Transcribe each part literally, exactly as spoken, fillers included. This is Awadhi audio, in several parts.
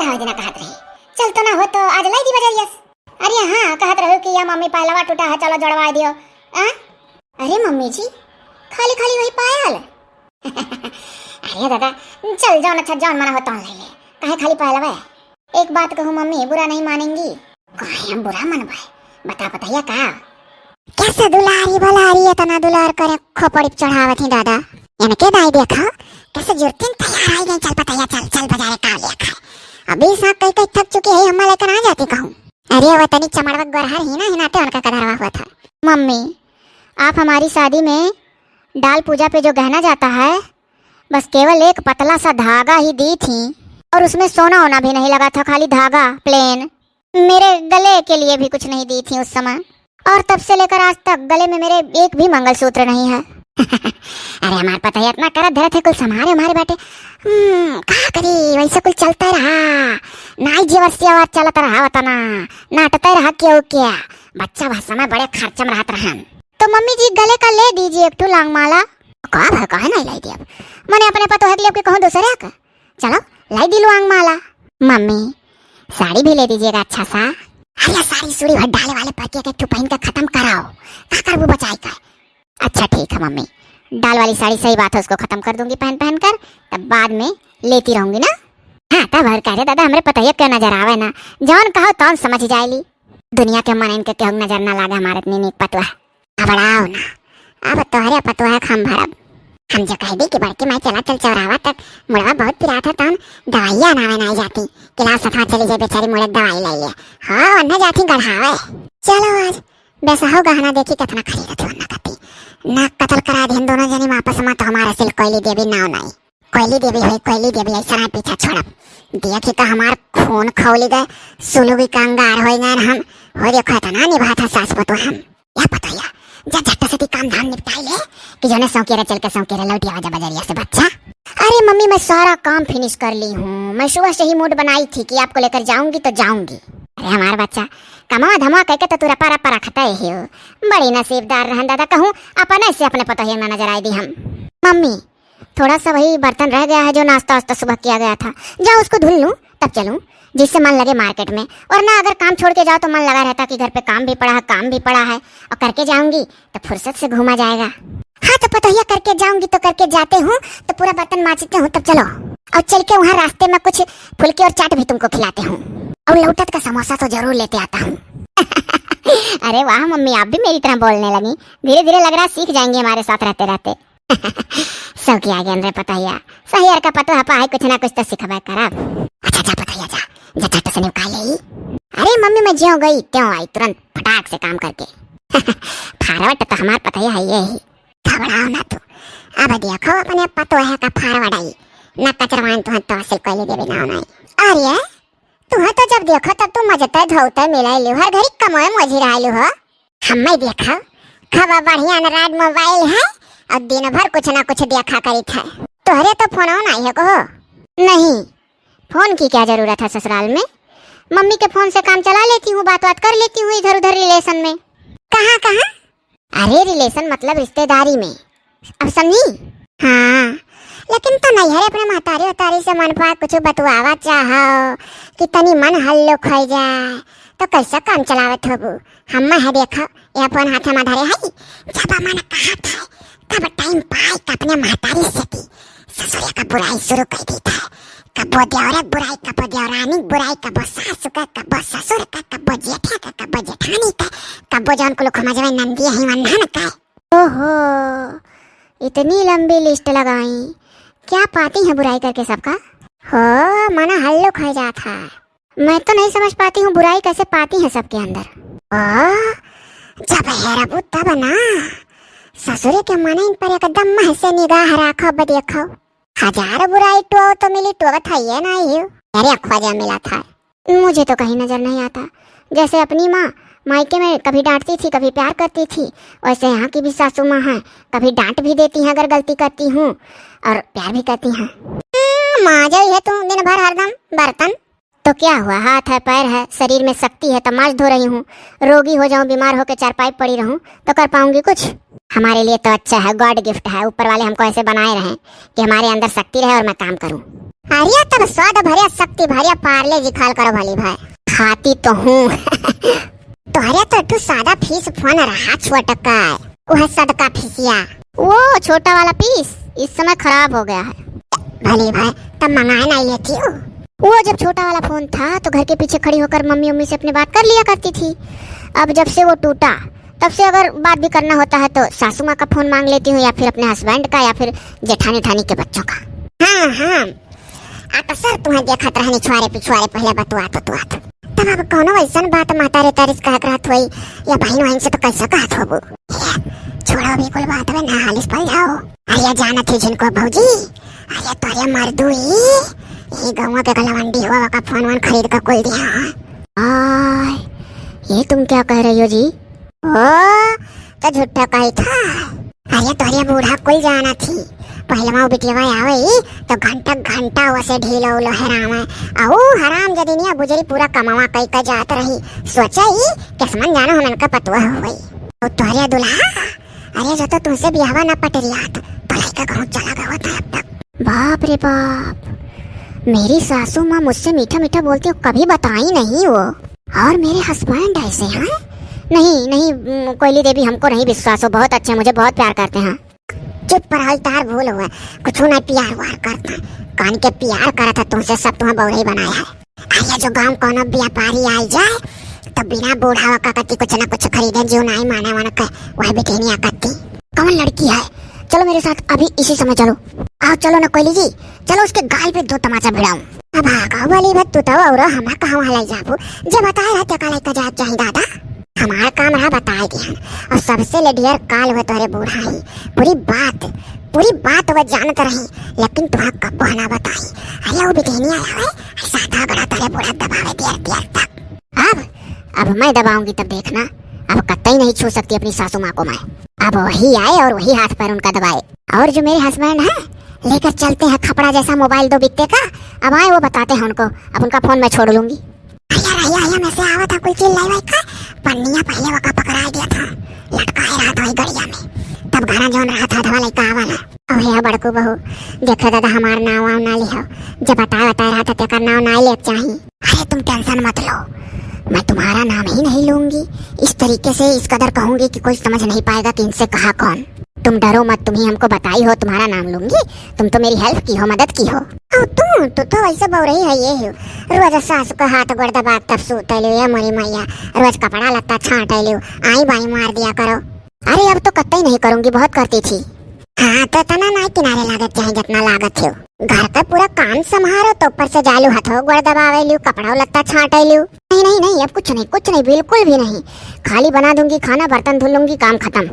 हर दिना कहत रही, चल तो ना हो तो आज लाई दी बजरिया से। अरे हाँ, कहत रहो कि या मम्मी पायलवा टूटा है, चलो जोड़वा दियो। आ? अरे मम्मी जी, खाली खाली वही पायल? अरे दादा, चल जौन अच्छा जौन मना हो तौन ले ले, काहे खाली पायलवा? एक बात कहूँ मम्मी, बुरा नहीं मानेंगी? काहे हम बुरा मनबे? बता पतैया का? कैसे दुलारी बलारी इतना दुलार करे खोपड़ी पे चढ़ावत ही दादा। इनके दाई देखा, कैसे जुरतिन तैयार आई गई, चल पतैया चल, चल बाजारे का ले खाए। अभी साथ कई कई थक चुकी है, हम्मा लेकर आ जाती कहूँ। अरे वो तनी चमड़वा गोरहर ही ना, ही नाते उनका कदरवा हुआ था। मम्मी, आप हमारी शादी में डाल पूजा पे जो गहना जाता है, बस केवल एक पतला सा धागा ही दी थी, और उसमें सोना वोना भी नहीं लगा था, खाली धागा प्लेन। मेरे गले के लिए भी कुछ नहीं दी थी उस समय, और तब से लेकर आज तक गले में मेरे एक भी मंगलसूत्र नहीं है। अरे हमार पतोहिया इतना करत धरत है, कुल समारे हमारे बाटे। हम्म, का करी, वैसे कुल चलते रहा। नाई जीवर सियावर चलत रहा वतना, नाटते रहा क्यों क्या। बच्चा वह समय बड़े खर्चम रहत रहन। तो मम्मी जी गले का ले दीजिए एक ठो लांग माला। का भा, काहे नहीं लाई दिया? मने अपने पतोह के लिए कहूँ दूसरे का। चलो, लाई दी लांग माला। मम्मी, साड़ी भी ले दीजिएगा अच्छा सा। अरे साड़ी सूड़ी भर डाले वाले पर के, के तू पहन के खत्म कराओ। का करबू बचाई का? अच्छा ठीक है मम्मी, डाल वाली साड़ी सही बात है, उसको खत्म कर दूंगी पहन पहन कर, तब बाद में लेती रहूंगी ना। हाँ तब और का रे दादा, हमरे पतोहिया के नजर आवे ना, जौन कहो तौन समझ जाएली। दुनिया के मन इनके केहू नजर ना लागे हमारे इतनी नीक पतोह। घबराओ ना, अब तोहरे पतोह के हम भरब। हम जो कह दी कि बड़की माई चला चल चौरावा तक, मुड़वा बहुत पिरात है, तौन दवाइया नावे नाई जाती, कि लाओ सथवा चली जाए बेचारी मुड़े दवाई लाई ले। हाँ, अन्ने जाती गढ़ावे। चलो आज बेसहो गहना देखी कितना खरीदत हो ना कती। ना कत्ल करा देन दोनों जनी में आपस में, तो हमारा सिल कोयली देवी नाव नाई। कोयली देवी होई, कोयली देवी, ऐसा ना पीछा छोड़ब। देखी तो हमार खून खौली गए, सुलुगी कंगार होई गए हम। हो देखो इतना निभात है सास पतोह हम। या पतोहिया, जा झट से ती काम धाम निपटाई ले, कि जोने सौकेरे चल के सौकेरे लौट आवा जा बजरिया से बच्चा। अरे मम्मी, मैं सारा काम finish कर ली हूँ। मैं सुबह से ही mood बनाई थी कि आपको लेकर जाऊंगी तो जाऊंगी। अरे हमार बच्चा, कमा धमा करके तो तू रपा रपा रखता ही हो। बड़ी नसीबदार रहन दादा, कहूँ अपने से अपने पतोहिया में नजर आई दी हम। मम्मी, थोड़ा सा वही बर्तन रह गया है जो नाश्ता वास्ता सुबह किया गया था, जाओ उसको धुल लूँ तब चलूँ, जिससे मन लगे market में, वरना अगर काम छोड़ के जाओ तो मन लगा रहता कि घर पे काम भी पड़ा है, काम भी पड़ा है, और करके जाऊंगी तो फुर्सत से घूमा जाएगा। हाँ तो पतोहिया करके जाऊंगी तो करके जाते हूँ, तो पूरा बर्तन मांजते हूँ, तब चलो। और चल के वहाँ रास्ते में कुछ फुलकी और चाट भी तुमको खिलाते हूँ, और लौटत का समोसा तो जरूर लेते आता हूँ। अरे वाह मम्मी, आप भी मेरी तरह बोलने लगी। धीरे धीरे लग रहा है सीख जाएंगी हमारे साथ रहते रहते। सब किया गया रे पतोहिया, सहियर का पतोह पाए कुछ ना कुछ तो सिखबे करब। अच्छा जा पतोहिया जा, जा झट से निकाल ले। अरे मम्मी, मैं ज्यों गई त्यों आई, तुरंत फटाक से काम करके। फारवट तो हमार पतोहिया है ये ही। घबराओ ना तू, अब देखो अपने पतोह का फारवट आई, ना कचरवान तुहन तो हासिल कोयली देवी नाव नाई। अरे तुहन तो जब देखो तब तू मजते धोते मिलाइलू, हर घड़ी कमोए मोजी रहलू हो। हम्मे देखो, खूब बढ़िया Android mobile है और दिन भर कुछ ना कुछ देखा करित है। तोहरे तो फोन नाई है कहो। नहीं, फोन की क्या जरूरत है ससुराल में, मम्मी के फोन से काम चला लेती हूँ, बात बात कर लेती हूँ इधर उधर relation में। कहाँ कहाँ? अरे relation मतलब रिश्तेदारी में, अब समझी? हाँ, लेकिन तो नैहर अपने महतारी उतारी से मन पा कुछ बतुआवा चाहो कि तनी मन हल्लुक हो जाए, तो कैसे काम चलावत होबू? हम्मे है देखो, ये अपन हाथे में धरे है, जब मन कहत है, तब time पाए के अपने महतारी से की ससुरे का बुराई शुरू कर दी था। कब्बो देवरे बुराई, कब्बो देवरानी बुराई, कब्बो सासु का, कब्बो ससुर का, कब्बो जेठा का, कब्बो जेठानी का, कब्बो जौन कुल खोमा जवे नंदी है वंधन का। ओहो, इतनी लंबी list लगाई, क्या पाती हैं बुराई करके सबका? हो, मन हल्लुक हो जात है। मैं तो नहीं समझ पाती हूँ बुराई कैसे पाती है सबके अंदर। ओ, जब हेरबू तब ना। ससुरे के मन इन पर एकदम मह से निगाह राखो, ब देखो। हजार बुराई टोव तो मिली, टोवत है ये ना ही। अरे अखवा जा मिला था। मुझे तो कहीं नजर नहीं आता। जैसे अपनी माँ मायके में कभी डांटती थी, कभी प्यार करती थी, वैसे यहाँ की भी सासू माँ हैं, कभी डांट भी देती हैं अगर गलती करती हूँ, और प्यार भी करती हैं। हम्म, माँ जो है तू दिन भर हरदम बर्तन। तो क्या हुआ, हाथ है, पैर है, शरीर में शक्ति है, तो माज धो रही हूँ। रोगी हो जाऊँ, बीमार होके चारपाई पड़ी रहूँ, तो कर पाऊंगी कुछ? हमारे लिए तो अच्छा है, God gift है, ऊपर वाले हमको ऐसे बनाए रहे कि हमारे अंदर शक्ति रहे और मैं काम करूँ। अरे तब स्वाद भरे शक्ति भरे पार्ले जी खाल करो भली भाई। खाती तो हूँ। तोहरे तो तू सादा फीस फोन रहा छोटका, वह सदका फीसिया। वो छोटा वाला पीस इस समय खराब हो गया है। भली भाई, तब मंगाए नहीं लेती हो। वो जब छोटा वाला फोन था तो घर के पीछे खड़ी होकर मम्मी उम्मी से अपनी बात कर लिया करती थी। अब जब से वो टूटा, तब से अगर बात भी करना होता है तो सासू माँ का फोन मांग लेती हूँ, या फिर अपने हस्बैंड का, या फिर जेठानी ठानी के बच्चों का। हाँ हाँ, अक्सर तुम्हें देखत रहनी छुआरे पिछुआरे पहले बतुआत उतुआत। तब अब कौनो ऐसन बात माता रे तारिस कहत रहत होई, या बहन वहन से तो कैसे कहत होबू? छोड़ो भी कुल बात में ना हालिस पड़ जाओ। अरे जानत ही जिनको भौजी, अरे तोरे मर्दू ही, ये गौवा के गलवंडी हुआ का फोन वोन खरीद के कुल दिया। आय, ये तुम क्या कह रही हो जी? ओ, तो झूठा कही था। अरे तोहरे बूढ़ा कुल जाना थी। पहलवा बिटिया आवे तो घंटा घंटा वसे ढीलो उलो हराम है। आ ऊ हराम जदिनिया बुजरी पूरा कमावा कई का जात रही। सोचा ही किस्मन जानो हमन का पतवा हो गई। और तोहरे दुल्हा, अरे जो तो तुमसे बियाहवा ना पटरियात, तो लड़का कहूँ चला गया होता अब तक। बाप रे बाप, मेरी सासू माँ मुझसे मीठा मीठा बोलती हो, कभी बताई नहीं वो। और मेरे हस्बैंड ऐसे हैं? नहीं नहीं, उम, कोयली देवी, हमको नहीं विश्वास हो, बहुत अच्छे हैं, मुझे बहुत प्यार करते हैं। चुप पर हाल तार भूल हुआ, कुछ ना प्यार वार करता, कान के प्यार करत है तुमसे, सब तुम्हें बौरही बनाया है। अरे जो गाँव कोनो व्यापारी आई जाए तो बिना बूढ़ा का कति कुछ ना कुछ खरीदे, जो नाई माने वाला के वह बिटिनिया कति। कौन लड़की है? चलो मेरे साथ अभी इसी समय चलो। आओ चलो ना कोयली जी, चलो उसके गाल पे दो तमाचा भिड़ाऊं। अब आ का बोली बे तू तो, और हमें कहाँ ले जाबू? जे बताए रहते का लेके जाए चाही दादा। हमार काम रहा बताए दिहन। और सबसे ले ढेर काल हुए तोरे बूढ़ा ही। पूरी बात, पूरी बात वह जानत रही, लेकिन तुहा कब्बो ना बताई। अरे वो बिटिनिया आवे, साधा गड़ा तोरे बूढ़ा दबावे देर देर तक। अब, अब मैं दबाऊंगी तब देखना, अब कतई नहीं छू सकती अपनी सासू माँ को मैं। अब वही आए और वही हाथ पैर उनका दबाए। और जो मेरे हस्बैंड हैं, लेकर चलते हैं खपड़ा जैसा मोबाइल दो बित्ते का। अब आए वो बताते हैं उनको, अब उनका फोन मैं छोड़ लूंगी। अरे, अरे, अरे, मैं से आवत है कुल चीज लेवे का, पन्निया पहले वका पकड़ा दिया था, लटकाए रहा था वही गड़िया में। तब घरा जौन रहा था, धवा लइका आवा ना। अबे बड़कू बहू, देखो दादा, हमार नाव वाव ना लिहो, जब बताए बताए रहा था तेकर नाव ना ले चाही। अरे तुम टेंशन मत लो, मैं तुम्हारा नाम ही नहीं लूंगी। इस तरीके से इस कदर कहूंगी कि कोई समझ नहीं पाएगा कि इनसे कहा कौन। तुम डरो मत, तुम ही हमको बताई हो, तुम्हारा नाम लूंगी। तुम तो मेरी हेल्प की हो, मदद की हो। और तू, तू तो वैसे बौरही है ये हो, रोज सास का हाथ गोड़ दबा तब सूते लियो, ये मोरी मैया, रोज कपड़ा लत्ता छांटे लियो, आई बाई मार दिया करो। अरे अब तो कतई नहीं करूंगी, बहुत करती थी। हाँ तो इतना ना किनारे लागत चाहे जितना लागत हो, घर का पूरा काम संभारो तो ऊपर से जालू हथो गोड़ दबावे लियो, कपड़ा लत्ता छांटे लियो। नहीं नहीं नहीं, अब कुछ नहीं, कुछ नहीं, बिल्कुल भी नहीं। खाली बना दूंगी खाना, बर्तन धुल लूंगी, काम खत्म।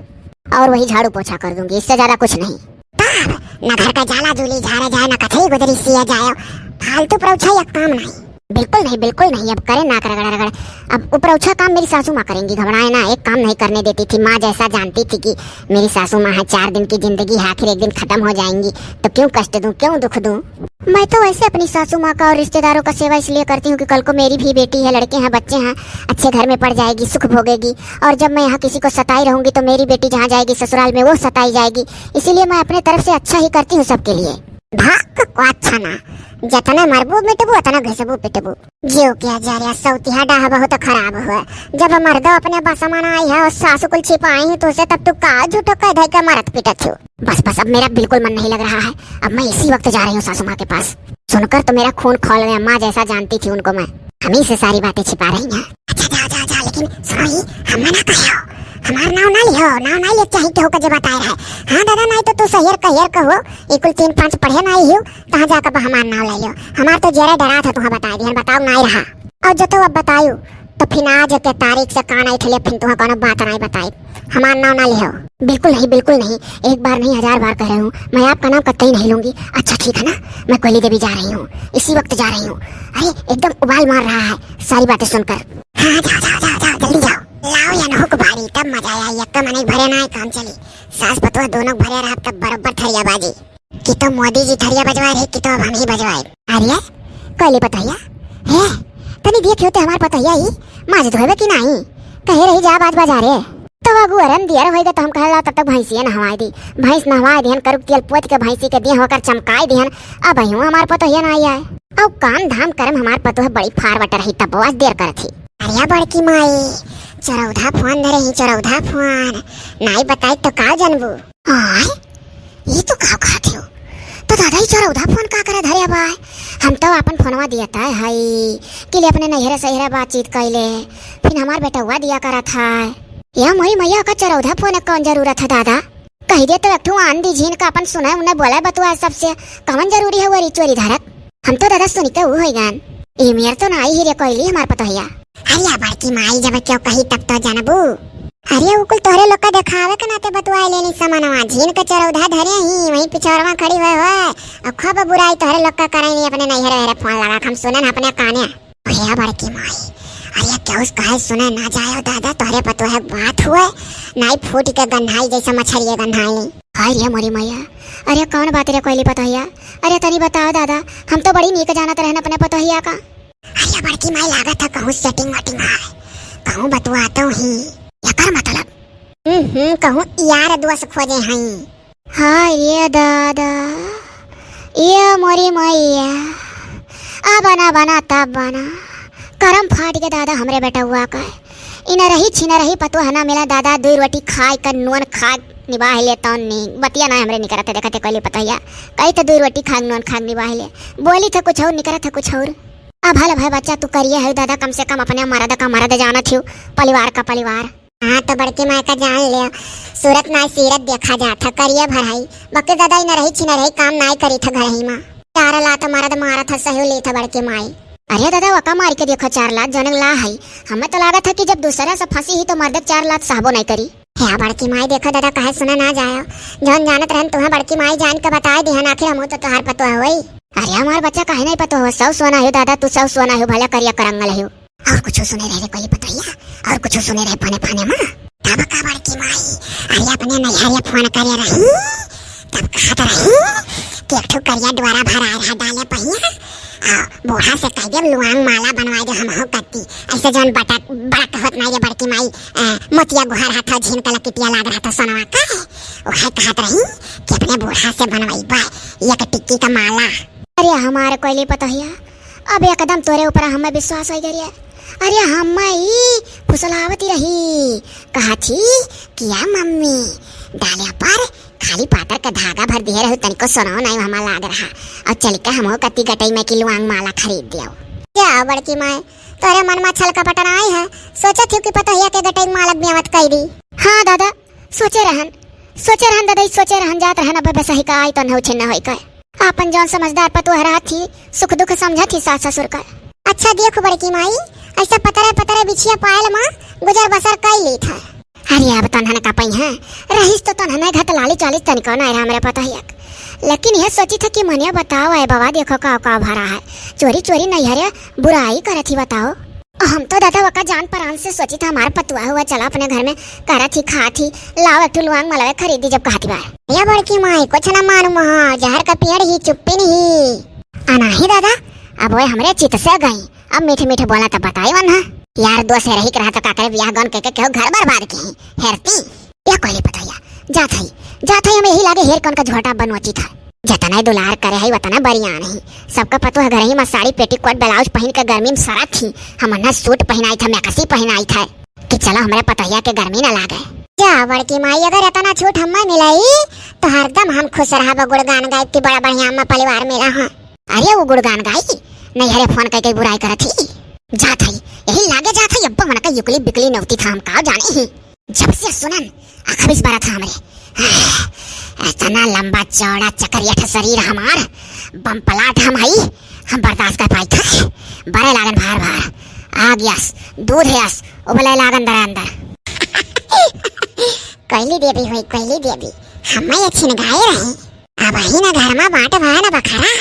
और वही झाड़ू पोछा कर दूंगी, इससे ज्यादा कुछ नहीं। तब न घर का जाला जूली झारे जाए, न कथई गुदरी सिया जाए, फालतू परौछा एक काम नहीं। बिल्कुल नहीं, बिल्कुल नहीं, अब करे नाक रगड़ रगड़। अब ऊपरौछा काम मेरी सासू माँ करेंगी, घबराए ना, एक काम नहीं करने देती थी। माँ जैसा जानती थी कि मेरी सासू माँ है, चार दिन की जिंदगी है, आखिर एक दिन खत्म हो जाएंगी, तो क्यों कष्ट दूं, क्यों दुख दूं? मैं तो वैसे अपनी सासू माँ का और रिश्तेदारों का सेवा इसलिए करती हूँ कि कल को मेरी भी बेटी है, लड़के हैं, बच्चे हैं, अच्छे घर में पड़ जाएगी, सुख भोगेगी। और जब मैं यहाँ किसी को सताई रहूंगी तो मेरी बेटी जहाँ जाएगी ससुराल में वो सताई जाएगी। इसीलिए मैं अपने तरफ से अच्छा ही करती हूँ सबके लिए। भाग को अच्छा ना, जतना मरबू मिटबू, उतना घिसबू पिटबू। जियो क्या जा रहा, सौतिहा डाह बहुत खराब हुआ। जब मर्दो अपने बसमन आई है और सासू कुल छिपाई है तो उसे तब तू का झूठो कह धै के मरत पिटत हो। बस बस, अब मेरा बिल्कुल मन नहीं लग रहा है। अब मैं इसी वक्त जा रही हूँ सासू माँ के पास। सुनकर तो मेरा खून खौल गया, माँ जैसा जानती थी उनको मैं। हम ही से सारी बातें छिपा रही हैं। अच्छा जा जा जा, लेकिन सुनो ही, हम ना कहो, हमार नाव ना लिहो, नाव ना ले चाही केहू का जे बताए रहे। हाँ दादा, नहीं तो तू सहियर कहियर कहो, ई कुल तीन पाँच पढ़े ना आई हो, कहाँ जाकर बा हमार नाव ले लियो। हमार तो जरा डरा था, तुहा बताए दिहन, बताओ ना रहा। और जो तो अब बतायू, तो फिर आज के तारीख से कान ऐठ ले, फिर तुहा कोनो बात नहीं बताई। हमार नाव ना लिहो। बिल्कुल नहीं, बिल्कुल नहीं, एक बार नहीं, हजार बार कह रही हूँ, मैं आपका नाम कतई नहीं लूंगी। अच्छा ठीक है ना, मैं कोयली देवी जा रही हूँ, इसी वक्त जा रही हूँ। अरे एकदम उबाल मार रहा है सारी बातें सुनकर। हाँ जाओ जाओ जाओ जाओ, जल्दी जाओ। लाओ या नहुक बारी, तब मजा आया, यक्का मने भरे ना काम चली। सास पतोह दोनों भरे रहा तब बरोबर थरिया बाजी। कि तो मोदी जी थरिया बजवाए रहे, कि तो अब हम ही बजवाए। अरे, कोयली पतोहिया, हे, तनी देखियो ते हमार पतोहिया ही, माज धोवे कि नाही? कहे रही जा बाज बाजारे। तो अगुअरन दियर होइगा, तो हम कहला तब तक भैंसिया नहवाए दी। भैंस नहवाए दिहन, करुक तेल पोत के भैंसी के दिहन, ओकर चमकाए दिहन। अबहियो हमार पतोहिया ना आई आए। अउ काम धाम करे में हमार पतोह बड़ी फारवट रही, तब आज देर करत ही। अरे बड़की माई, चरौधा फोन धरे ही, चरौधा फोन। नाई बताई तो का जनबू? आय, ई तो का कहत हो? तो दादा, ई चरौधा फोन का करे धरे बाय? हम तो आपन फोनवा दिया ताय हई कि ले अपने नैहरे सैहरे बातचीत कैले, फिर हमार बेटउआ दिया करत है। या मोरी मैया, का चरौधा फोन के कौन जरूरत है दादा? कही दे तो एक ठो आन दी झीन का, अपन सुनाए उन्हें बोलाए बतुआ सबसे, कौन जरूरी है वो रिचोरी धरत? हम तो दादा सुनी के ऊ होई गन। ई मेर तो ना आई ही रे कोयली हमार पतोहिया। अरे बड़की माई, जब क्यों कही तब तो जानबू। अरे उ कुल तोहरे लोग का देखावे के नाते बतुआए लेली समनवा। झीन के चरौधा धरे ही, वहीं पिछोरवा खड़ी हुए हुए। और खूब बुराई तोहरे लोग का करेली अपने नैहरे वैहरे फोन लगा के, हम सुनन अपने काने। अरे बड़की माई, अरे क्यों उस कहे सुने ना जायो दादा, तोहरे पतोहे बात हुए, नाई फूट के गन्हाई जैसे मछरिये गन्हाई। हाय रे मोरी मैया, अरे कौन बात रे कोयली पतोहिया? अरे तनी बताओ दादा, हम तो बड़ी नीक जानत रहन अपने पतोहिया का। अरे बड़की माई, लागत है कहूँ सेटिंग वेटिंग है, कहूँ बतुआतो ही। एकर मतलब? हम्म, हम्म, कहूँ यार दोस्त खोजे हई। हाय रे दादा, ये मोरी मैया, अब बना बना तब बना, करम फाट के दादा हमरे बेटउआ का। इना रही छिना रही पतोह ना मिला दादा, दुई रोटी खाए कर नून खाए निबाह ले तौन नी, बतिया ना हमरे निकरत है, देखते कोयली पतोहिया, कही तो दुई रोटी खाए नून खाए निबाह ले, बोली था कुछ और, निकरत था कुछ और। अब भल भाई बच्चा, तू करिए है दादा, कम से कम अपने मर्द का मर्द जानत हियो, परिवार का परिवार। हाँ, तो बड़की माई का जान ले, सूरत ना सीरत देखा जात है, करिए भराई, बके दादा, इना रही छिना रही काम नाई करी था घर ही मा। चार लात मर्द मारत है, सही ली था बड़की माई। अरे दादा, वका मार के देखो, चार लात जौन ला है, हमें तो लागत है कि जब दूसरा से फंसी ही तो मर्द चार लात सहबो नहीं करी। हे बड़की माई, देखो दादा, कहे सुने ना जायो, जौन जानत रहन तुहे बड़की माई जान के बताए दिहन, आखिर हमहू तो तोहार पतोह होई। अरे हमार बच्चा, काहे नहीं पतोह हो, सब सोना हो दादा, तू सब सोना हो, भला करिया करंगल हो। और कुछ सुने रहे रे कोयली पतोहिया, और कुछ सुने रहे फने फने मा। तब का बड़की माई, अरे अपने नैहरिया फोन करे रही, तब कहत रही कि एक ठो करिया डोरा भराए रहा डाले पहिया, आ बूढ़ा से कह देब लुआंग माला बनवाए दे हमहू कत्ती, ऐसे जौन बटक बड़क होत नहीं रे बड़की माई, आ, मोतिया गुहार हाथ झीन का लकिटिया लाग रहा था सोनवा का, वह कहत रही कि अपने बूढ़ा से बनवाई बा एक टिक्की का माला। अरे हमार कोयली पतोहिया, अब एकदम तोरे ऊपर हमें विश्वास होइ गया। अरे हमें ई फुसलावती रही, कहा थी कि या मम्मी, डाले पर खाली पातर के धागा भर दिए रहू, तनिको सोनो नहीं हमार लाग रहा। और चल के हमहू कत्ती गटई में की लुआंग माला खरीद दियो। क्या बड़की माई, तोरे मन में छल कपट नाई है, सोचत हूँ कि पतोहिया के गटई माला ब्यावत कई दी। हाँ दादा, सोचे रहन, सोचे रहन दादा, ई सोचे रहन, जात रहन, अब बसही का आई तो नहु छिन्न होई का। आपन जौन समझदार पतोह रहत ही, सुख दुख समझत ही सास ससुर का। अच्छा देखो बड़की माई, ऐसा पतरे पतरे बिछिया पायल मा गुजर बसर कई लीत है। अरे अब तन्हन का पई है, रहीस तो तन्हन घट लाली चालीस तनिको ना रहा हमरे पतोहिया के। लेकिन यह सोची था कि मनिया बताओ, ए बाबा देखो का का भरा है, चोरी चोरी नैहरे बुराई करत ही बताओ। हम तो दादा वका जान परान से सोची था, हमार पतुआ हुआ चला अपने घर में करत ही खात ही, लाओ एक ठो लुआंग मलवे खरीदी जब कहत ही बार। या बड़की माई, कुछ ना मानू महा, जहर का पेड़ ही चुप्पी नहीं। अनाही दादा, अब वह हमरे चित से गई, अब मीठे मीठे बोला तब बताई वन है। यार दोस्त है रही के रहा तो का करे, ब्याह गौन के, के केहू घर बर्बाद की हेरती। या कोयली पतोहिया, जात हई, जात हई, हम यही लागे हेर कौन का झोटा बनवची था। जतना दुलार करे हई, वतना बरियान ही। सबका पतोह घर ही मा साड़ी, पेटीकोट, ब्लाउज पहिन के गर्मी में सरत ही। हम ना सूट पहिनाई था, मैक्सी पहिनाई था कि चलो हमरे पतोहिया के गर्मी ना लागे। जा बड़की माई, अगर इतना छूट हमें मिलाई, तो हरदम हम खुश रहब, गुणगान गायब कि बड़ा बढ़िया हमें परिवार मिला है। अरे वो गुणगान गाई, नैहरे फोन करके बुराई करत ही। जात हई, यही लागे जात हई, अब्बा मन का युकली बिकली नौती था, हम का जाने ही। जब से सुनन, अखबिस बरा था हमरे। इतना लंबा चौड़ा चकरिया था शरीर हमार, बम प्लाट हम हई, हम बर्दाश्त कर पाई था। बरे लागन भार भार, आग यस, दूध यस, उबले लागन दर अंदर। कोयली देवी हुई, कोयली देवी, हमें ये छिन गाए रही। अब ही ना घर में बांट भा ना बखरा,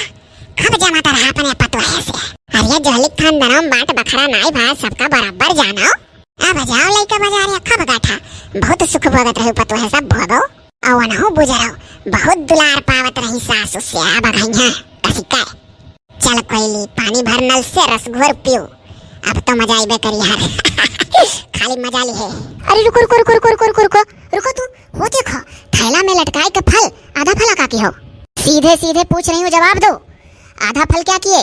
खूब जमाता रहा अपने पतोहे से। अरे जहलिक खानदानों में बांट बखरा नाई भाई, सबका बराबर जानो। अब जाओ लइका बाजारे खूब गाठा, बहुत सुख भोगत रहे पतोहे सब भोगो। और वनहु बुझरो, बहुत दुलार पावत रही सासु से। अब घइया कसिका, चल कोयली पानी भर नल से रस घोर पियो, अब तो मजा आइबे करी यार। खाली मजा ली है। अरे रुको, रुको, रुको, रुको, रुको, रुको, रुको, रुको तू। वो देखो, थैला में लटकाए के फल, आधा फला का की हो? सीधे सीधे पूछ रही हूँ, जवाब दो। आधा फल क्या किए?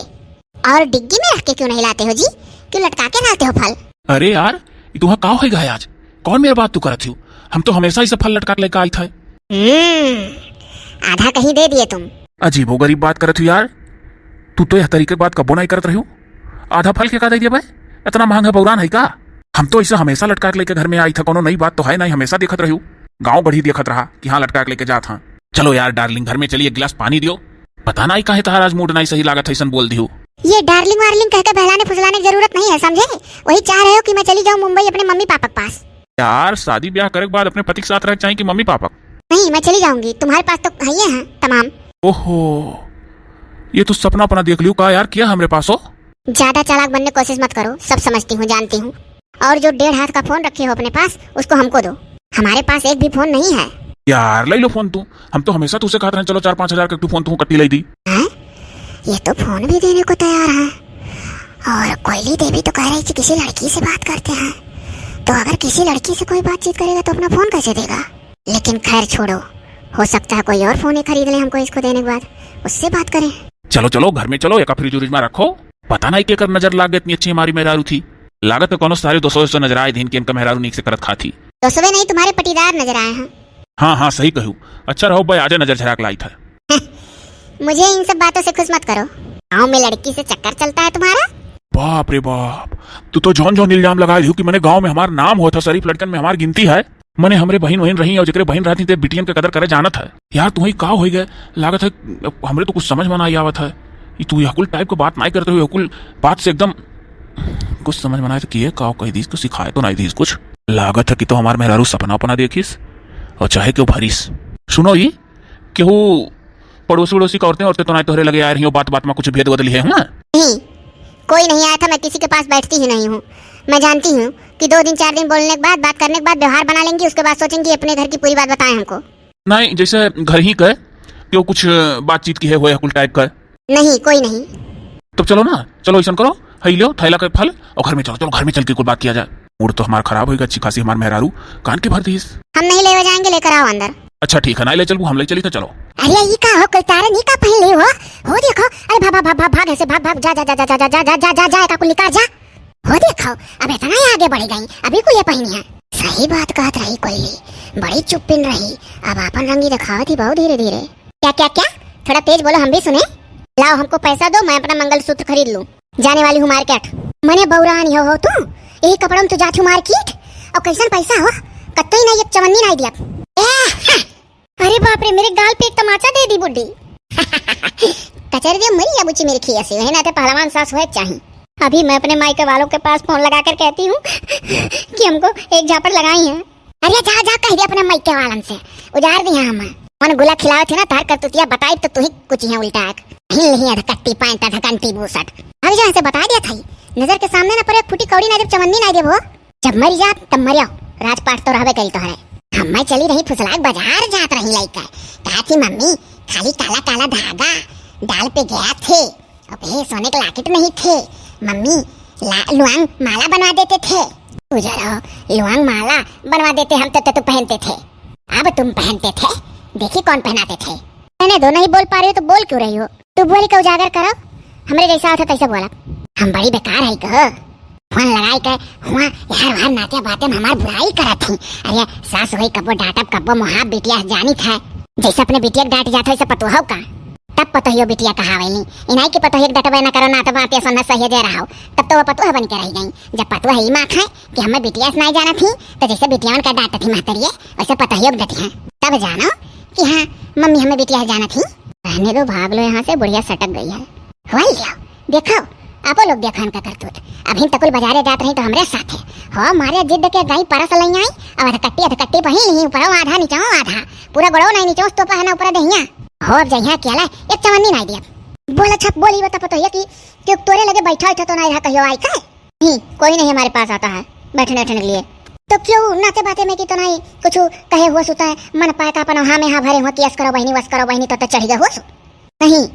और डिग्गी में रख के क्यों नहीं लाते हो जी? क्यों लटका के लाते हो फल? अरे यार, ये तुहा का होइगा है आज? कौन मेरे बात तू करत हो? हम तो हमेशा इसे फल लटका के लेके आई था। हम्म, आधा कहीं दे दिए तुम। अजीबो गरीब बात करत हो यार। तू तो यह तरीके के बात कब्बो नहीं करत रही हो। आधा फल के का दे दिया बे? इतना महंगा बौरान है का? हम तो इसे हमेशा लटका के लेके घर में आई था, कोनो नई बात तो है नहीं, हमेशा देखत रही हो। गाँव गढ़ी देखत रहा कि हाँ लटका के लेके जात हाँ। चलो यार डार्लिंग, घर में चलिए, एक गिलास पानी दियो। पता नहीं काहे तहार आज मूड नहीं सही लागत है, ऐसन बोल दियो। ये डार्लिंग वार्लिंग कह के बहलाने फुसलाने की जरूरत नहीं है, समझे? वही चाह रहे हो कि मैं चली जाऊँ मुंबई अपने मम्मी पापा के पास। यार शादी ब्याह करे के बाद अपने पति के साथ रहे के चाही कि मम्मी पापा के? नहीं, मैं चली जाऊंगी, तुम्हारे पास तो है ही है तमाम। ओहो, ये तो सपना अपना देख लियो का यार, क्या हमरे पास हो? ज्यादा चालाक बनने की कोशिश मत करो, सब समझती हूँ, जानती हूँ। और जो डेढ़ हाथ का फोन रखे हो अपने पास, उसको हमको दो। हमारे पास एक भी फोन नहीं है। यार, ले लो फोन तू। हम तो हमेशा तुझसे कहते रहे, चलो चार पाँच हजार का एक ठो फोन तू कट्टी ले दी। हैं? ये तो फोन भी देने को तैयार है। और कोयली देवी तो कह रही थी किसी लड़की से बात करते हैं। तो अगर किसी लड़की से कोई बातचीत करेगा तो अपना फोन कैसे देगा? लेकिन खैर छोड़ो, हो सकता है कोई और फोन ही खरीद ले हमको इसको देने के बाद, उससे बात करें। चलो, चलो, घर में चलो, एका फ्रिज उरिज में रखो। पता नहीं केकर नजर लाग गई, इतनी अच्छी हमारी मेहरारू थी। लागत है कोनो सारे दोस्तों से नजर आए दिन के इनका मेहरारू नीक से करत खाती। दोस्तों नहीं, तुम्हारे पटीदार नजर आए हैं। हाँ, हाँ, सही कहू। अच्छा रहो भाई, आजे नजर झराक लाई था। मुझे इन सब बातों से खुश मत करो। गाँव में लड़की से चक्कर चलता है तुम्हारा? बाप रे बाप, तू तो जौन जौन इल्जाम लगा लियो कि मने गाँव में हमार नाम होत है, शरीफ लड़कन में हमार गिनती है। मने हमरे बहिन वहिन रही और जेकरे बहिन रहती ते बिटियन के कदर करे जानत है। यार तू ही का होई गए, लागत है हमरे तो कुछ समझ में ना आवत है। ई तू यह कुल टाइप के बात नहीं करते हो, यह कुल बात से एकदम कुछ समझ में ना आए तो किए का कह दीस, कुछ सिखाए तो नहीं दीस कुछ। लागत है कि तो हमार मेहरारू सपना अपना देखिस और चाहे क्यों भरिस। सुनो ई, केहू पड़ोसी वड़ोसी का औरतें औरतें तो नहीं तोहरे लगे आ रही हो, बात बात में कुछ भेद वद लिए हुआ? नहीं, कोई नहीं आया था, मैं किसी के पास बैठती ही नहीं हूँ। मैं जानती हूँ कि दो दिन चार दिन बोलने के बाद, बात करने के बाद व्यवहार बना लेंगी, उसके बाद सोचेंगी अपने घर की पूरी बात बताएं हमको। नहीं, जैसे घर ही का, क्यों कुछ बातचीत की है, होए कुल टाइप का? नहीं, कोई नहीं। तब चलो ना, चलो ऐसा करो, हई लो थैला के फल और घर में चलो, चलो घर में चल के कुल बात किया जाए। मूड तो हमार खराब होइगा, अच्छी खासी हमार मेहरारू कान के भर दीस। हम नहीं लेवे जाएंगे, लेकर आओ अंदर। अच्छा ठीक है, नहीं ले चलबू, हम ले चली तो चलो। अरे ई का हो, कोई तारे नहीं का पहन ले हो? हो देखो, अरे भाग, भाग, भाग, भाग, भाग, ऐसे भाग, भाग, जा, जा, जा, एका कुल निकाल जा। हो देखो, अब इतना ही आगे बढ़ गई, अभी कुल ये पहनी है। सही बात कहत रही कोयली, बड़ी चुप्पिन रही, अब आपन रंगी दिखावत ही बहुत धीरे धीरे। क्या, क्या, क्या? थोड़ा तेज बोलो, हम भी सुने। लाओ, हमको पैसा दो, मैं अपना मंगलसूत्र खरीद लूँ। जाने वाली हूँ मार्केट। मने बौरान हो, हो तू? यही कपड़ों में तू जाती हूँ मार्केट? और कैसन पैसा हो? कत्तो ही नहीं, एक चवन्नी नहीं दिया। ए, हा! अरे बाप रे, मेरे गाल पे एक तमाचा दे दी बुड्ढी। कचर दे मरी अब उची मेरे खिया से, है ना ते पहलवान सास हुए चाही। अभी मैं अपने मायके वालों के पास फोन लगा कर कहती हूँ कि हमको एक झापड़ लगाई है। अरे जा, जा, कह दे अपने मायके वालन से, उजार दिया हम। मन गुला खिलावत है ना, तार करतुतिया बताई तो तू ही कुछ है उल्टा आँख। हिल नहीं अधकट्टी पैंट, अधकंटी बूसट। अभी जो ऐसे बता दिया था, नजर के सामने ना पड़े, फूटी कौड़ी ना जब चवन्नी ना देबो। जब मर जात, तब मर जाओ, राजपाट तो रहबे करी तोहरे। हम मैं चली रही फुसलाक बाजार जात रही लइका, कहा थी मम्मी, खाली काला काला धागा डाल पे गया थे, अब हे सोने के लॉकेट नहीं थे, मम्मी ला-, लुआंग माला बनवा देते थे। बुझा रहो, लुआंग माला बनवा देते हम तो, तो, तो पहनते थे। अब तुम पहनते थे, देखी कौन पहनाते थे। मैंने दो नहीं बोल पा रही हो तो बोल क्यों रही हो? तू बोली का उजागर करो, हमरे जैसा होता तैसे बोला। हम बड़ी बेकार है कहो। फोन लगाई के हुआ यार वार नाते बाते में हमार बुराई करत थी। अरे सास होई कब्बो डांटब कब्बो मोहाब बिटिया जानी था। जैसे अपने बिटिया के डांट जात हो, ऐसे पतोहू का। तब पतोहियो बिटिया कहावेली, इनाई के पतोहिया के डटबे न करो, ना तो बात ऐसा न सही दे रहा हो, तब तो वो पतोह बन के रह गई। जब पतोह ही माँ खाए कि हमें बिटिया से नहीं जाना थी, तो जैसे बिटियावन का डांट थी महतरिये, वैसे पतोहियो के डटी हैं। तब जानो कि हाँ, मम्मी हमें बिटिया से जाना थी। रहने दो, भाग लो यहाँ से, बुढ़िया सटक गई है। वही लियो, देखो, आपो लोग देखो इनका करतूत। अभी तकुल बाजारे जात रही तो हमरे साथे। हो, मारे जिद के गई परस लई आई, अब अधकट्टी, अधकट्टी पहिन ली, ऊपरो आधा, नीचो आधा। पूरा गोड़ो नहीं नीचो, तो पहना ऊपर देहिया। हो, अब जइहा अकेला, एक चवन्नी नहीं दिया। बोला छप बोली बता पतोहिया कि, कि तोरे लगे बैठा, बैठा तो नहीं रहा, कहियो आई का? नहीं, कोई नहीं हमारे पास आता है बैठने, बैठने के लिए। तो क्यों नाते बाते में कि तो नहीं कुछ कहे हुआ सुता है, मन पाए का अपन हाँ में हाँ भरे हुआ कि यस करो बहिनी, वस करो बहिनी, तो, तो चढ़ गए हुआ सु। नहीं,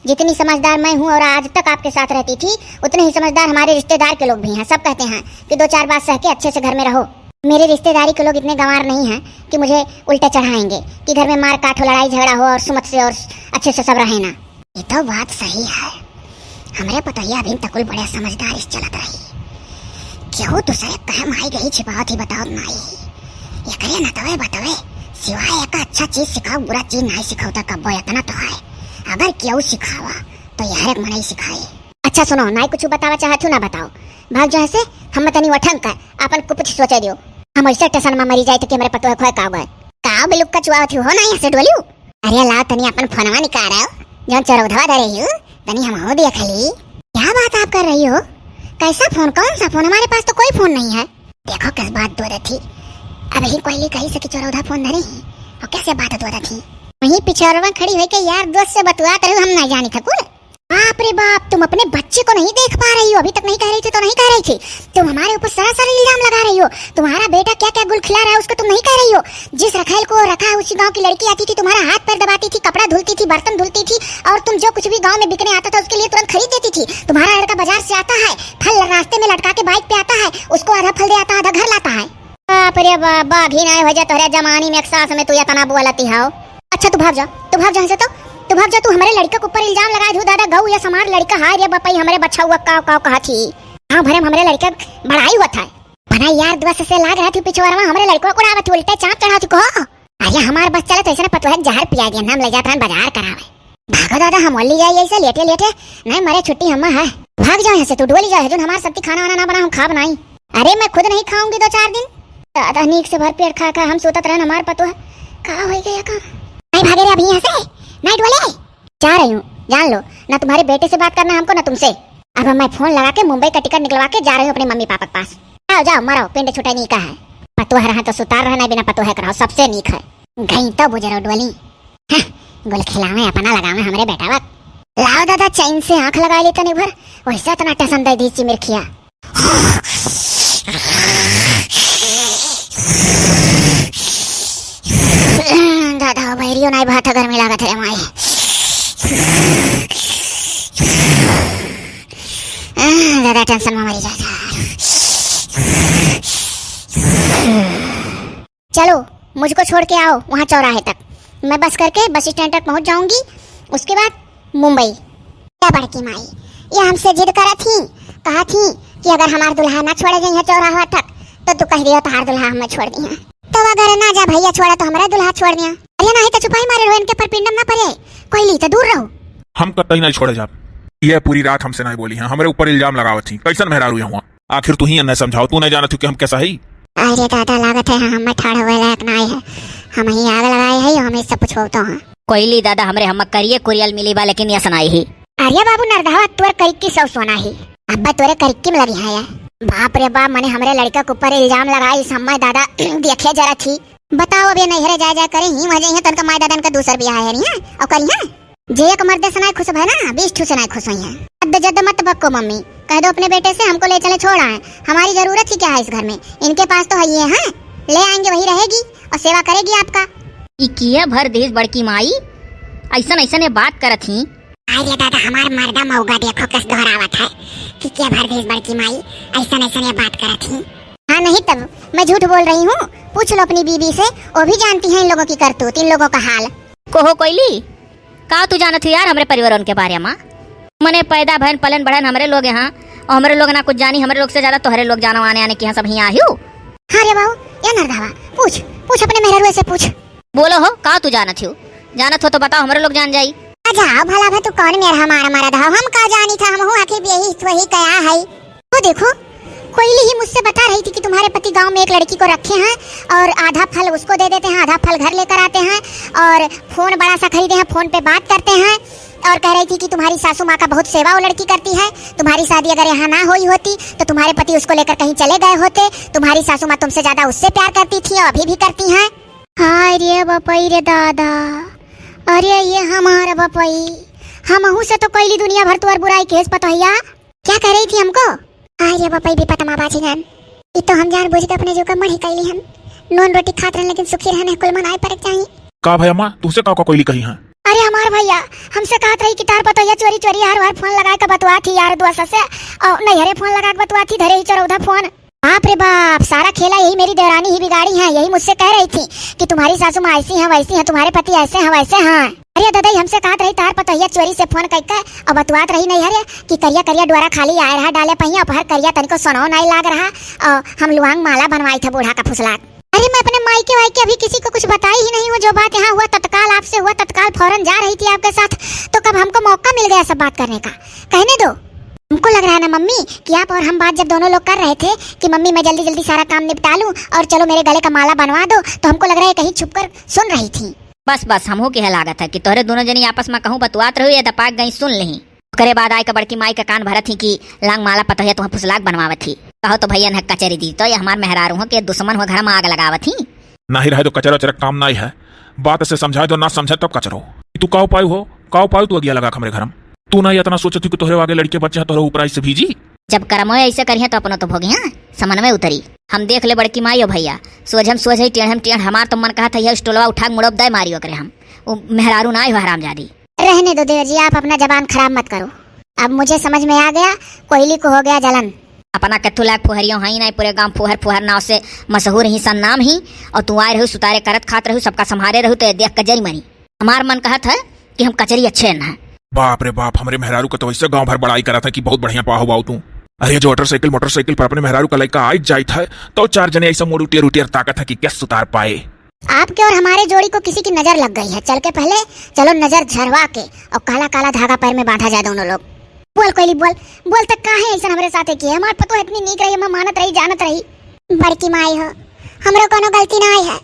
जितनी समझदार मैं हूँ और आज तक आपके साथ रहती थी, उतने ही समझदार हमारे रिश्तेदार के लोग भी हैं। सब कहते हैं कि दो चार बात सह के अच्छे से घर में रहो। मेरे रिश्तेदारी के लोग इतने गंवार नहीं हैं कि मुझे उल्टे चढ़ाएंगे कि घर में मार काट हो, लड़ाई झगड़ा हो और सुमत से और अच्छे से सब रहे ना। ये तो बात सही है। हमरे पतोहिया अभी तक कुल बड़े समझदार इस चलत रही। केहू दूसरे कहे माई गई छिपावत ही बतावत नाई। एकरे नतवे बतवे सिवाय एक अच्छा चीज सिखाओ, बुरा चीज नाई सिखाओ, त कब्बो इतना तो है। अगर केहू सिखावा तो यह एक मनई सिखाए। अच्छा सुनो, नाई कुछ बतावा चाहत हूँ ना बताओ। भाग जो है से हम तनी वठंग कर अपन कुछ सोचे दियो। हम ऐसे टेंशन में मरी जाए थे कि हमरे पतोह खोए का गए। का बिलुक का चुआवत हो ना यहाँ से डोलियो? अरे लाओ तनी अपन फोनवा निकाल रहे हो, जौन चरौधवा धरे हो, तनी हमहू देख ली। क्या बात आप कर रही हो? कैसा फोन, कौन सा फोन? हमारे पास तो कोई फोन नहीं है। देखो किस बात दो थी। अब ही कोयली कही से कि चरौधा फोन धरे ही और कैसे बात दो थी। वहीं पिछड़वा खड़ी होके यार दोस्त से बतुआत रही, हम नहीं जानी था कुल। बाप रे बाप, तुम अपने बच्चे को नहीं देख पा रही हो, अभी तक नहीं कह रही थी तो नहीं कह रही थी। तुम हमारे ऊपर सरासर इल्जाम लगा रही हो। तुम्हारा बेटा क्या क्या गुल खिला रहा है उसको तुम नहीं कह रही हो। जिस रखेल को रखा है उसी गांव की लड़की आती थी, तुम्हारा हाथ पैर दबाती थी, कपड़ा धुलती थी, बर्तन धुलती थी और तुम जो कुछ भी गांव में बिकने आता था उसके लिए तुरंत खरीद देती थी। तुम्हारा लड़का बाजार से आता है, फल रास्ते में लटका के बाइक पे आता है, उसको आधा फल दे आता है, आधा घर लाता है। बाप रे बाप, बाघी नाय हो जा तोहरे जमानी में एक सास में तू इतना बोलती हो। अच्छा तू भाग जा, तू भाग जा यहाँ से तो, तू भाग जा, तू हमारे लड़के के ऊपर इल्जाम लगा दू दादा, गऊ या समार लड़का, हाय रे बपई, हमरे बच्चा हुआ काव काव कहा थी। गाँव भरे में हमरे लड़के बड़ाई हुआ था। बना यार दोस्त से लाग रहा थी पिछुआरवा, हमरे लड़का को उड़ावत थी, उल्टे चाप चढ़ा थी कहो। अरे हमार बस चले तो ऐसे ना पतोह जहर पिया दिया, नाम ले जात रहन बाजार करावे। भागो दादा, हम ओली जाए ऐसे लेटे लेटे, नहीं मरे छुट्टी हम है। भाग जाओ यहाँ से, तू डोली जाओ, जो हमारे सत्ती खाना वाना ना बना, हम खाब नहीं। अरे मैं खुद नहीं खाऊंगी दो चार दिन। दादा नीक से भर पेट खा खा हम सोतत रहन, हमार पतोह का हो गया का? नहीं भागे रे अभी यहाँ से, नहीं डोले। जा रही हूँ, जान लो, ना तुम्हारे बेटे से बात करना हमको ना तुमसे। अब मैं फोन लगा के मुंबई का टिकट निकलवा के जा रही हूँ अपने मम्मी पापा के पास। जाओ जाओ मरो, पिंड छुटे नहीं का है। पतोह रहा तो सुतार रहना, बिना पतोह कराओ सबसे नीक है। गई तो बुजरो डोली। हं, गुल खिलावे अपना लगावे हमरे बेटावा। लाओ दादा, चैन से आंख लगा ली तनी भर, वैसे इतना टसन दे दी चिमिरखिया। दादा, बैरियो नाई भात गर्मी लागत है माई। दादा, टेंशन में मरी जाता। चलो, मुझको छोड़ के आओ वहाँ चौराहे तक। मैं बस करके बस स्टैंड तक पहुँच जाऊँगी, उसके बाद मुंबई। क्या बड़की माई, ये हमसे जिद करत ही, कहा थी कि अगर हमार दुल्हा ना छोड़े जइहे चौराहा तक, तो तू कह दियो तोहार दुल्हा हमें छोड़ दिहे। तो अगर ना जा भैया छोड़े तो हमारा दुल्हा छोड़ दिया। अरे नहीं तो चुपाई मारे रहो, इनके पर पिंडम ना पड़े, कोयली तो दूर रहो। हम कतई नहीं छोड़े जाब। ये पूरी रात हमसे नहीं बोली हैं, हमरे ऊपर इल्जाम लगावत थी। कैसन मेहरारू है हुआ? आखिर तू ही अन्य समझाओ, तू नहीं जानत हो कि हम कैसा है? अरे दादा, लागत है हम ठाड़ हुए लायक ना है, हम ही आग लगाए है, हम इससे पूछो तो हाँ। कोयली दादा, हमरे हम करिए कुरियल मिली बा, लेकिन यस नाई ही। अरे बाबू नरदहवा, तोर करिक्की सौ सोना ही, अब्बा तोरे करिक्की में लगी है। बाप रे बाप, मने हमरे लड़का के ऊपर इल्जाम लगाई, सम्मा दादा देखे जरा थी। बताओ, अब ये नैहरे जाए जाए करे ही, वहाँ जाइए तनका माय दादन का दूसर बियाह है नहीं है, और करिए जे एक मर्दे से नाई खुश भय ना, बीस ठू से नाई खुश हुई हैं। जद जद मत बक्को मम्मी, कह दो अपने बेटे से हमको ले चले छोड़ आए, हमारी जरूरत ही क्या है इस घर में, इनके पास तो है ये हैं, ले आएंगे वही रहेगी और सेवा करेगी आपका। ई किया भर देश बड़की माई, ऐसन ऐसन ये बात करत ही। अरे दादा, हमार मर्दा मौगा देखो कस दोहरावत है कि किया भर देश बड़की माई, ऐसन ऐसन ये बात करत ही। हाँ नहीं तब, मैं झूठ बोल रही हूँ, पूछ लो अपनी बीबी से, वो भी जानती है इन लोगों की करतूत, इन लोगों का हाल। कोहो कोयली, का तू जानत हो यार हमरे परिवारन के बारे में? मने पैदा भयन पलन बढ़न हमरे लोग यहाँ, और हमरे लोग ना कुछ जानी, हमरे लोग से ज्यादा तोहरे लोग जानो आने आने के यहाँ सब ही आयु। हाँ रे बाबू, या नरदावा, पूछ, पूछ अपने मेहररुए से पूछ। बोलो हो, का तू जानत हो? जानत हो तो बताओ, हमरे लोग जान जाई। अच्छा, भला भा तू कौन मेहर हमारा मरद हो? हम का जानी था, हम हूँ आखिर यही वही कया है। वो देखो, कोयली ही मुझसे बता रही थी कि तुम्हारे पति गांव में एक लड़की को रखे हैं और आधा फल उसको दे देते हैं, आधा फल घर लेकर आते हैं और फोन बड़ा सा खरीदे हैं, फोन पे बात करते हैं और कह रही थी कि तुम्हारी सासू माँ का बहुत सेवा वो लड़की करती है, तुम्हारी शादी अगर यहाँ ना हुई होती तो तुम्हारे पति उसको लेकर कहीं चले गए होते, तुम्हारी सासू माँ तुमसे ज्यादा उससे प्यार करती थी और अभी भी करती हैं। हाय रे बपई रे दादा, अरे ये हमारा बपई, हमहू से तो कैली दुनिया भर तोर बुराई केस पतोहिया। क्या कह रही थी हमको? अरे बपई विपत मा बाझी जान, ई तो हम जान बूझ के अपने जो का मढ़ी कैली हम। नून रोटी खात रहन लेकिन सुखी रहन है, कुल मनाए परक चाही। का भय अम्मा, तुमसे का, का कोयली कही हैं? अरे हमार भइया, हमसे कहत रही कि तार पतोहिया चोरी चोरी हर हर फोन लगाए के बतुआत ही यार दोस्त से, और नैहरे फोन लगाए के बतुआत ही, धरे ही चरौधा फोन। बाप रे बाप, सारा खेला यही मेरी देवरानी ही बिगाड़ी है। यही मुझसे कह रही थी कि तुम्हारी सासू माँ ऐसी हैं, वैसी हैं, तुम्हारे पति ऐसे हैं, वैसे हैं। अरे ददई, हमसे कहत रही तार पतोहिया चोरी से फोन करके और बतुआत रही नैहरे कि करिया करिया डोरा खाली आए रहा डाले पहिया, पहर करिया तनिको सोनो नाई लाग रहा, और हम लुआंग माला बनवाई थे बूढ़ा का फुसलात। अरे मैं अपने मायके वायके अभी किसी को कुछ बताई ही नहीं हूँ, जो बात यहाँ हुआ तत्काल आपसे हुआ, तत्काल फौरन जा रही थी आपके साथ, तो कब हमको मौका मिल गया सब बात करने का? कहने दो। हमको लग रहा है ना मम्मी कि आप और हम बात जब दोनों लोग कर रहे थे कि मम्मी मैं जल्दी जल्दी सारा काम निपटा लूँ और चलो मेरे गले का माला बनवा दो, तो हमको लग रहा है कहीं छुप कर सुन रही थी। बस बस, हमहू के है लागत है कि तोहरे दोनों जनी आपस में कहूँ बतुआत रहो या दपाक गई सुन लही। ओकरे बाद आए के बड़की माई के कान भरत ही कि लांग माला पतोहिया तुहाँ फुसलाक बनवावत ही। कहो तो भैया न कचरी दी, तो ये हमार मेहरारू हो के दुश्मन हो घर में आग लगावत ही। नाही रहे तो कचरा वचरा काम नाही है, बात से समझाए दो, ना समझे तब कचरो। तू काव पायु हो, काव पायु तू अगिया लगा हमरे घर में। तू ना इतना सोचत ही कि तोहरे आगे लड़के बच्चे हैं, तोहरे ऊपर आई से भीजी। जब करमो ऐसे करिहे तो अपनो तो भोगिहे, समन में उतरी। हम देख ले बड़की माई हो भैया, सोझम सोझ ही टेढ़म टेढ़, हमार तो मन कहत है यह स्टोलवा उठा के मुड़ब दे मारी ओकरे हम। वो मेहरारू ना हो हरामजादी। रहने दो देवर जी, आप अपना जबान खराब मत करो। अब मुझे समझ में आ गया, कोयली को हो गया जलन। अपना कत्थू लायक फुहरियो हई नहीं, पूरे गांव फुहर फुहर नाव से मशहूर ही सन नाम ही, और तू आए रहू सुतारे करत खात रहू, सबका संभारे रहू, तो ये देख के जरी मरी। हमार मन कहत है कि हम कचरी अच्छे न है। बाप रे बाप, हमरे मेहरारू का तो वैसे गांव भर बड़ाई करत है कि बहुत बढ़िया पाहो बाऊ तू। अरे जो मोटरसाइकिल मोटरसाइकिल पर अपने मेहरारू का लइका आइत जाइत है, तो चार जने ऐसा मुड़ उटियर उटियर ताकत है कि क्या सुतार पाए। आपके और हमारे जोड़ी को किसी की नजर लग गई है। चल के पहले चलो नजर झरवा के और काला काला धागा पैर में बांधा जाए दोनों लोग। बोल कोयली बोल, बोल तक काहे ऐसन हमरे साथे किए? हमार पतोह इतनी नीक रही, हम मानत रही, जानत रही। बड़की माई हो, हमरो कोनो गलती ना आई है।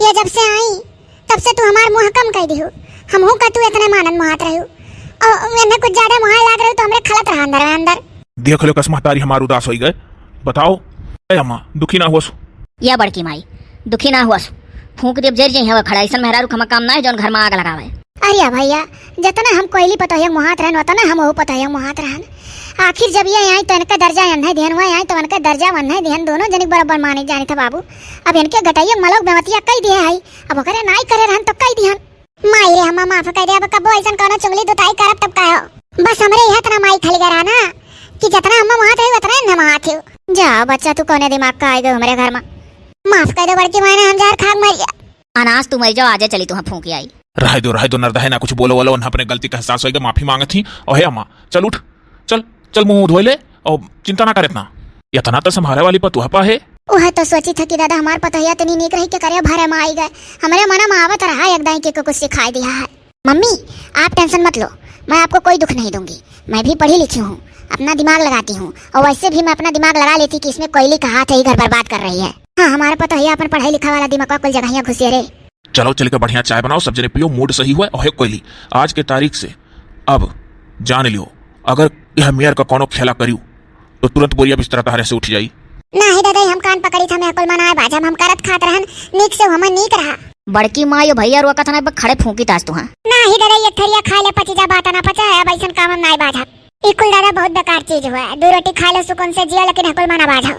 ये जब से आई तब से तू हमार मुंह कम कर दिहु। हमहू का तू इतने मानत मुहात रहू और इन्हें कुछ ज्यादा मुहाए लाग रहू तो हमरे खलत रहा अंदर में अंदर। देख लो कस महतारी हमार उदास होई गए। बताओ, ए अम्मा, दुखी ना होस। या बड़की माई, दुखी ना होस। फूंक देब जर जइहे खड़ा, ऐसन मेहरारू खमा काम ना है जौन घर में आग लगावे। अरे भैया, जतना हम कोयली पतोहिया मुहात रहन, उतना हम ओहू पतोहिया मुहात रहन। आखिर जब ये आई तो इनका दर्जा अन्हे दिहन, वह आई तो इनका दर्जा वन्हे दिहन, दोनों जनिक बराबर माने जाने थे बाबू। अब इनके गटैया मलक बेमतिया कई दिए है, अब ओकरे नाई करे रहन तो कई दिहन। माई रे, हमा माफ कर दे, अब कबो ऐसन कोनो चुगली दुताई करब तब का हो। बस हमरे यह इतना माई खाली करा ना कि जितना हमा वहाँ थे उतना ही हमा हाथ हो। जा बच्चा, तू कौने दिमाग का आए गए हमरे घर में। माफ कर दे बड़की माई ने, हम जहर खाक मर गया। अनाज तू मर जाओ, आजे चली तुहाँ फूंकी आई। रह दो, रह दो, नरदहे ना कुछ बोलो वालो, उन्हें अपने गलती का एहसास होएगा, माफी मांगत ही। ओहे अम्मा, चल उठ, चल, चल मुंह धोए ले और चिंता ना कर इतना। इतना तो संभारे वाली पतुआ पा है। उहे तो सोची था कि दादा हमार पतोहिया इतनी नीक रही के करे भरे में आई गए। हमरे मना में आवत रहा एक दाई के, के कुछ सिखाई दिया है। मम्मी, आप टेंशन मत लो, मैं आपको कोई दुख नहीं दूंगी। मैं भी पढ़ी लिखी हूँ, अपना दिमाग लगाती हूँ, और वैसे भी मैं अपना दिमाग लगा लेती कि इसमें कोयली का हाथ है, ही घर बर्बाद कर रही है। हाँ, हमारे पतोहिया अपन पढ़ाई लिखा वाला दिमाग कुल जगहिया घुसिए रे। चलो चल के बढ़िया चाय बनाओ, सब जने पियो, मूड सही हुआ। ओहे कोयली, आज के तारीख से अब जान लियो, अगर यह मेयर का कोनो खेला करियो तो तुरंत बोरिया बिस्तरा तहरे से उठ जाई। नाही दादा, हम कान पकड़ी था, मैं कुल मनाए बाजम, हम करत खात रहन, नीक से हमें नीक रहा। बड़की माई, भैया रोकत ना, खड़े फूंकी तास तुहा। नाही दादा, एक थरिया खा ले, पची जा, बात ना पचा है, अब ऐसन काम हम नाही बाजब। ई कुल दादा बहुत बेकार चीज हुआ है, दो रोटी खा ले सुकून से जिया, लेकिन हकुल मना बाजब।